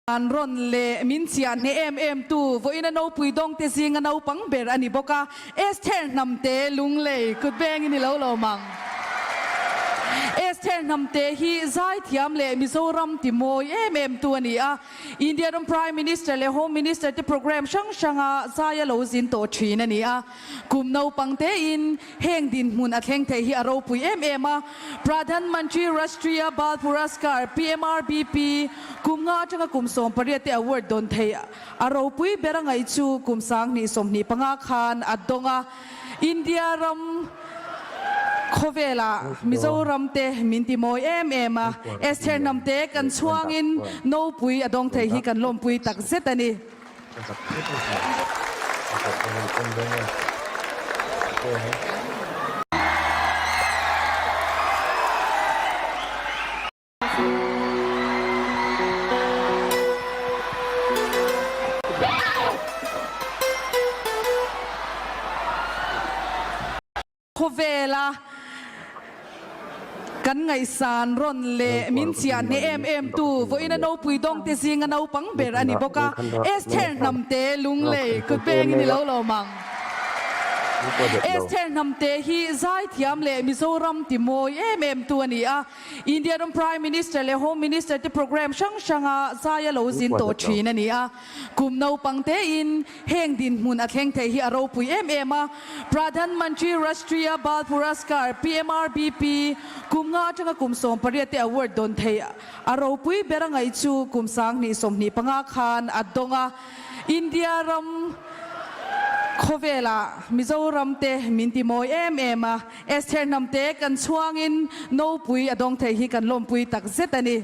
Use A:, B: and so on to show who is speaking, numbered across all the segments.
A: An rawn leh min chiah hneh em em tu vawiin a nopui dawngte zinga naupang ber a ni bawk a, Esther Hnamte Lunglei kut bengin i lo lawm ang. Esther Hnamte hi zaithiam leh Mizoram ti mawi em em tu a ni a, India ram Prime Minister leh Home Minister te programme hrang hranga zai a lo zin tawh thin a ni a. Kum naupang tein heng dinhmun a thleng thei hi a ropui em em a, Pradhan Mantri Rashtriya Bal Puraskar, PMRBP, kum nga atanga kum 18 te award dawn thei a ropui ber a ngaih chu kum 2025 khan a dawng a, India ram khawvelah Mizoram te min ti mawi em em a, Esther Hnamte kan chhuangin nopui a dawng thei hi kan lawmpui takzet a ni. Khawvela kan ngaihsan rawn leh min chiah hneh em em tu vawiin a nopui dawngte zinga naupang ber a ni bawk a, Esther Hnamte Lunglei kut bengin i lo lawm ang. Esther Hnamte hi zaithiam leh Mizoram ti mawi em em tu a ni a, India ram Prime Minister leh Home Minister te programme hrang hranga zai a lo zin tawh thin a ni a, kum naupang tein Heng dinhmun a thleng thei hi a ropui em em a, Pradhan Mantri Rashtriya Bal Puraskar, PMRBP, kum nga atanga kum 18 te award dawn thei a ropui ber a ngaih chu kum 2025 khan a dawng a, India ram khawvelah Mizoram te min ti mawi em em a, Esther Hnamte kan chhuangin nopui a dawng thei hi kan lawmpui takzet a ni.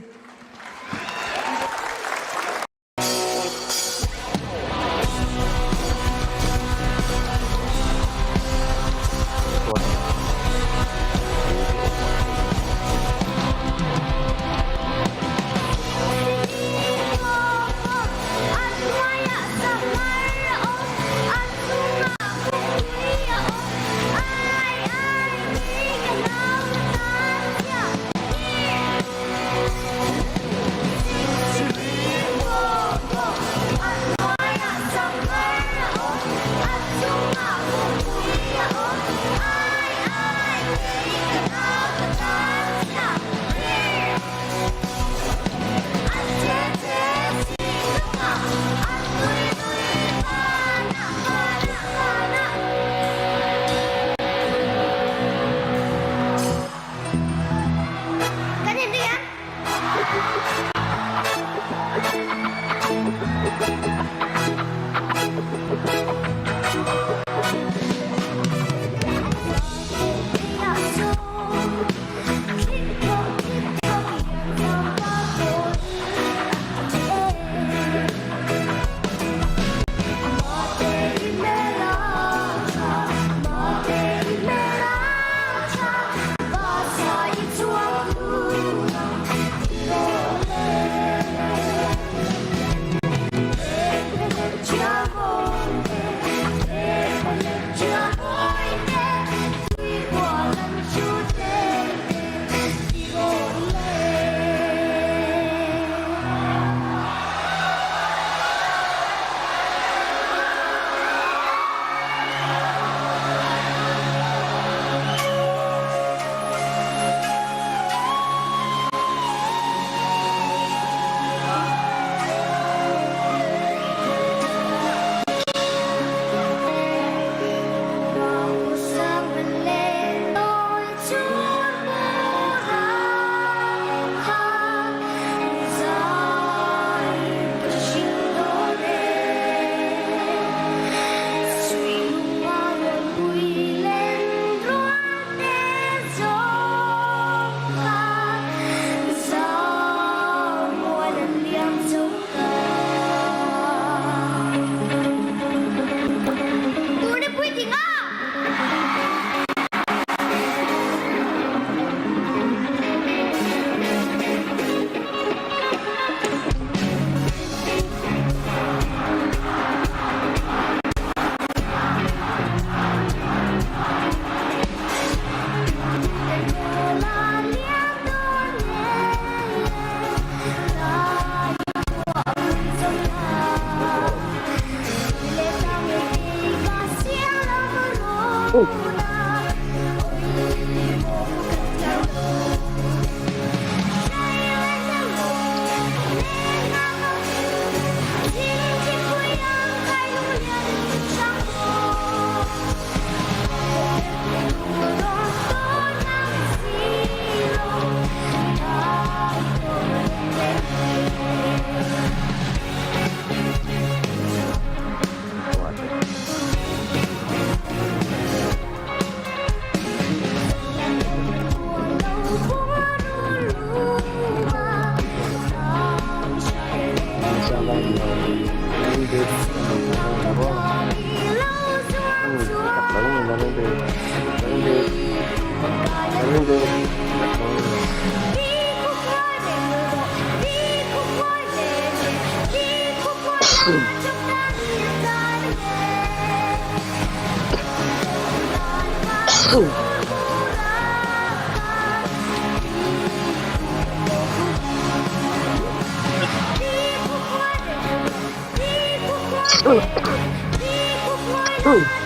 B: Oh.